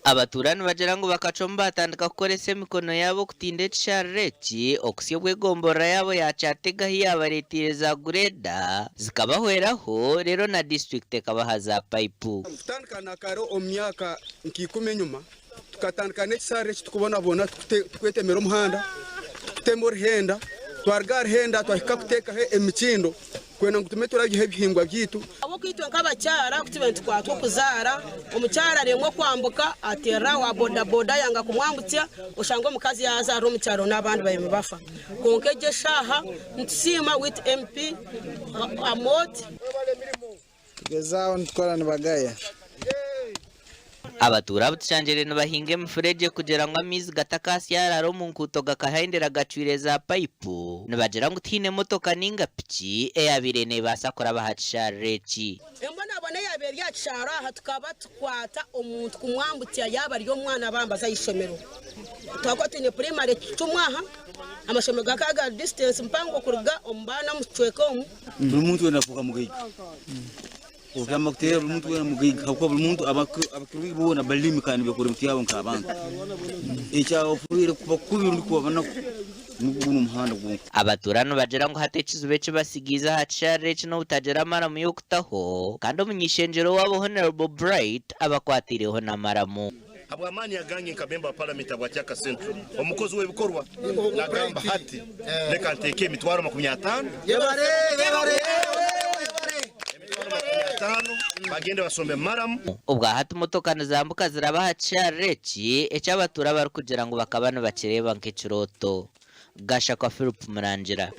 Abatuura nibagira ngu bakacwamu baatandika kukoresa emikono yaabo okutinda ekisharara eki okuhitsya obu egomborora yaabo ya Kyatega ahu yaabareeteire za gureeda zikabahweraho reero na disiturikiti ekabaha za payipu. Kutandika na kare omu myaka nka ikumi enyima, tukatandika n'ekisharara eki tukubonabona tukwetemera omuhanda, tukutema oruhenda, twaruga aha ruhenda twahika kuteekaho emikindo kwenda ngu tume turabyaho ebihingwa byaitu. Ahabw'okuba itwe nk'abakyara ku tube nitukwatwa okuzaara, omukyara aremwa okwambuka ateerera owa bodaboda ayanga kumwambutsya, oshanga omukazi yaazaarira omu kyaro n'abandi babaire nibafa. Kwonka egi eshaaha nitusiima with MP Amooti. Tugezaaho nitukora nibagaya. Abatuura abu tushangire nibahinga emifuregye kugira ngu amaizi gatakasyarara omu nkuuto gakahendera gacwire za payipu, nibagira ngu tihaine motoka ninga piki eyabaire nebaasa kuraba aha kisharara eki. Embonabona eyabaire eri aha kisharara aha tukaba tukwata omuntu kumwambutsya yaaba ari omwana bambaza aha ishomero. Twakuba twine purayimare icumi aha, amashomero gakaba gari disitansi mpango kuruga omu baana omu kicweka omu. Buri muntu weena afuuka mugaiga. Obutama kuteera buri muntu weena mugaiga habwokuba buri muntu abakirungi boona balimi kandi nibekora ebintu byabo nk'abantu. Ekyabafwire kuba kubi rundi kuba banaku nugwo gunu omuhanda gwonka. Abatuura nibagira ngu hati ekizibu eki batsigiize aha kisharara eki n'obutagira maramu y'okutaho kandi omuny'eishengyero waabo Honourable Bright abakwatiireho n'amaramu. Habw'amaani agange nka memba wa palamenti habwa Kyaka Central, omukozi w'ebikorwa nagamba hati leka nteeke emitwaro 50, emitwaro 50 bagende basombe maramu. Obwa hati motoka nizambuka ziraba aha kisharara eki, eki abatuura barikugira ngu bakaba nibakireeba nk'ekirooto. Gashakwa Philip Murangira.